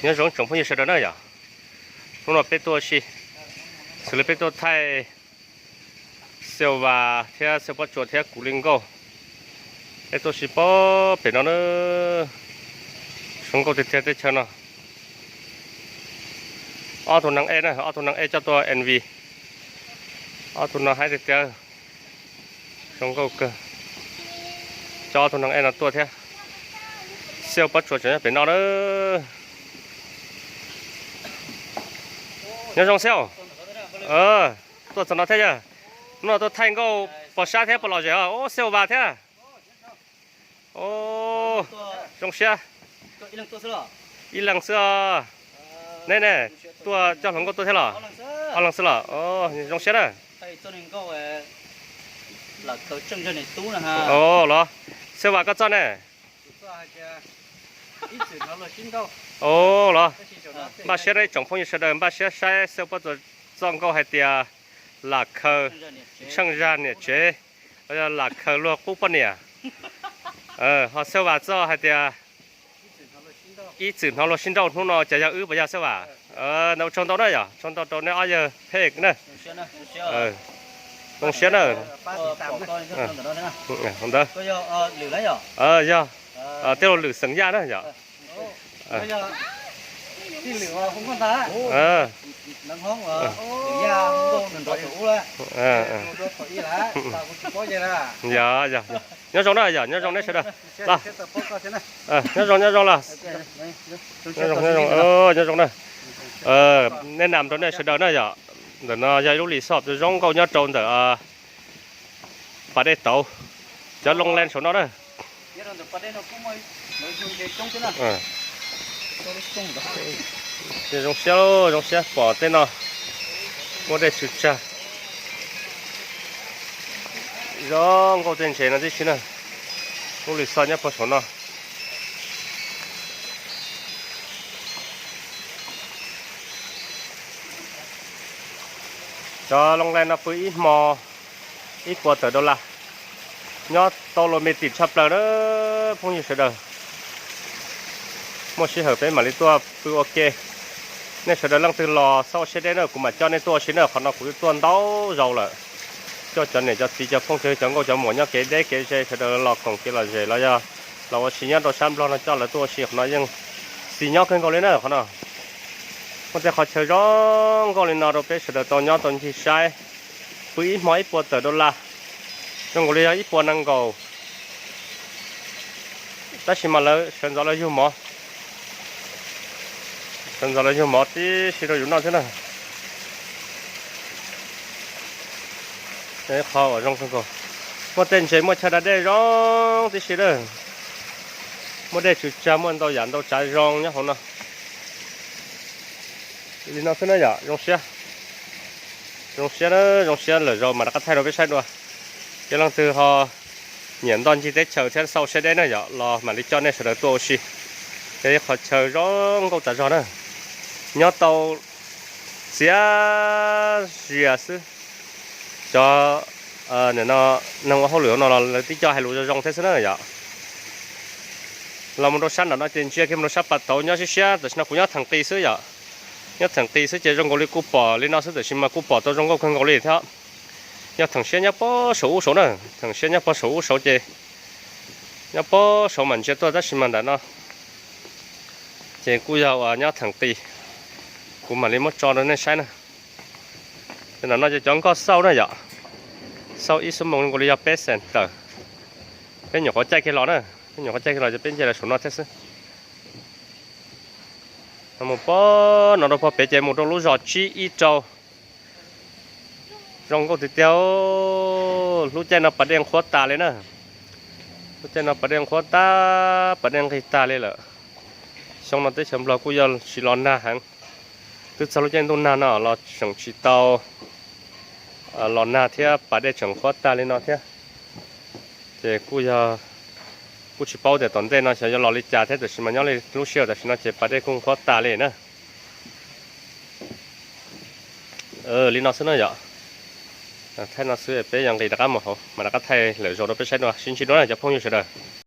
Nyob zoo tsoom phooj ywg sawv daws na yom. Hnub no peb tuaj ua si, xws li peb tuaj thaij Xyooj Vas thiab Xyooj Pob Tsuas thiab kuv li nkauj. Peb tuaj ua si pem no na. Zoo nkauj tiag tiag teb chaws no. Ob tug neeg ej na, ob tug neeg ej coj tuaj M V. Ob tug no haib tiag tiag. Zoo nkauj kawg. Coj ob tug neeg ej no tuaj thiab. Xyooj Pob Tsuas tseem nyob pem no na. Nyob zoo Xyooj. Tuaj txog no thiab yog. Hnub no tuaj thaij nkauj pog sab thiab pog lom zem os. Xyooj Vas thiab. Zoo siab. Ib leeg xwb os. Neb ne, tuaj coj hluas nkauj tuaj thiab los? Ob leeg xwb los. Zoo siab na. Los, Xyooj Vas koj txoj ne? Los, npaj siab na ib tsoom phooj ywg sawv daws, npaj siab saib Xyooj Pob Tsuas txoj nkauj hais tias lam khaws tsheej zag niam tsev, los yog lam khaws luag qub poj niam. Ho Xyooj Vas txoj hais tias ib txwm hnov luag sib nrauj hnub no ces yog wb puas yog Xyooj Vas? Ntau, tsaug ntau na yom, tsaug ntau rau neb ob yawg phej na. Zoo siab na. Ntawd, yog, tij laug Lwm xeem Yaj na yom. Yog, yog, nyob zoo na yom, nyob zoo neb sawv daws. Nyob zoo, nyob zoo los. Nyob zoo, nyob zoo, nyob zoo na. Nej nam rau nej sawv daws na yom. Ntawm no yog ib lub resort zoo nkauj nyob rau ntawm pas dej tauv, cov Long Land saum no na. Zoo siab, zoo siab pom tej no muaj dej tsw tsag, zoo nkauj tej ntses no tib si na. Lub resort nyob puag saum no. Cov Long Land no pw ib hmo ib puas tawm dollar, nyob tau los me tim tshaj plaws na phooj ywg sawv daws. Muaj sij hawm peb mam li tuaj pw ua ke. Nej sawv daws leej twg los xauj siab deb na kuv mam coj nej tuaj ua si na, qhov no kuv twb tuaj ntau zaus lawm. Coj cov niam cov txiv cov phooj cov ywg cov nkauj cov muam nyob kev deb kev ze sawv daws los koom kev lom zem los yog los ua si nyob rau sab Nplog no coj lawv tuaj ua si qhov no yeej xis nyob kawg nkaus li na qhov no. Muaj tej qhov chaw zoo nkauj li no rau peb sawv daws tau nyob tau ncig saib. Pw ib hmo ib puas tawm dollar, zoo nkaus li yog ib puas nees nkaum. Tab sis mas lawv sawv ntxov lawv yug mov, sawv ntxov lawv yug mov tib si rau yus noj xwb na. Qhov uas zoo kawg nkaus, muaj tej ntses muaj chaw da dej zoo tib si lawm. Muaj dej tsw tsag, muaj ntau yam ntau tsav zoo nyob hauv no. Li no xwb na yom, zoo siab, zoo siab, zoo siab lawm zaus mam rov qab thaij rau peb saib dua. Yog leej twg ho nyiam ntoj ncig teb chaws thiab xauj siab deb na yom, los mam li coj nej sawv daws tuaj ua si. Yog ib qhov chaw zoo nkauj tas zog na, nyob tau txias zias xwb. Cov neeg ua hauj lwm no los lawv tib co hais lus zoo zoo thiab xwb na yom. Los mus rau sab nram no ces ntsia kiag mus rau sab pas tauv nyob siab siab, tam sim no kuv nyob theem qis xwb yom. Nyob theem qis xwb ces zoo nkaus li kuj pom li no xwb, tam sim mas kuj pom tau zoo nkauj kawg nkaus li thiab. Yog theem siab nyob pob saum ub saud na, theem siab nyob pob saum ub saud ces, nyob pob saud mam ntsia tuaj, tab sis mas nram no ces kuj yog uas nyob theem qis. Kuv mam li muab tso rau nej saib na. Nram no ces cov nkoj xauj na yom, xauj ib xuab moos nkaus li yog peb xees tawm. Peb nyuam qhuav caij kiag los na, peb nyuam qhuav caij kiag los ces peb nce los saum no thiab xwb. Mus pob no rau pob pem ces mus rau lub zos tsib ib rau. Zoo nkauj tiag tiag. Lub caij no pas dej nqhuab tas li na. Lub caij no pas dej nqhuab tas, pas dej nqig tag li lawm. Xyoo no teb chaws Nplog kuj yog tsis los nag heev. Twb txog lub caij ntuj nag no los tseem tsis tau los nag thiab, pas dej tseem nqhuab tag li no thiab. Ces kuj yog, kuj tsis paub tias tom ntej no xyov yuav los li cas thiab, tab sis mas nyob li lub sij hawm tam sim no ces pas dej kuj nqhuab tas li na. Li no xwb na yom. Thaij no xwb peb yuav nqis rov qab mus hauv mas rov qab thaij lwm zaus rau peb saib dua, sib ntsib dua na cov phooj ywg sawv daws.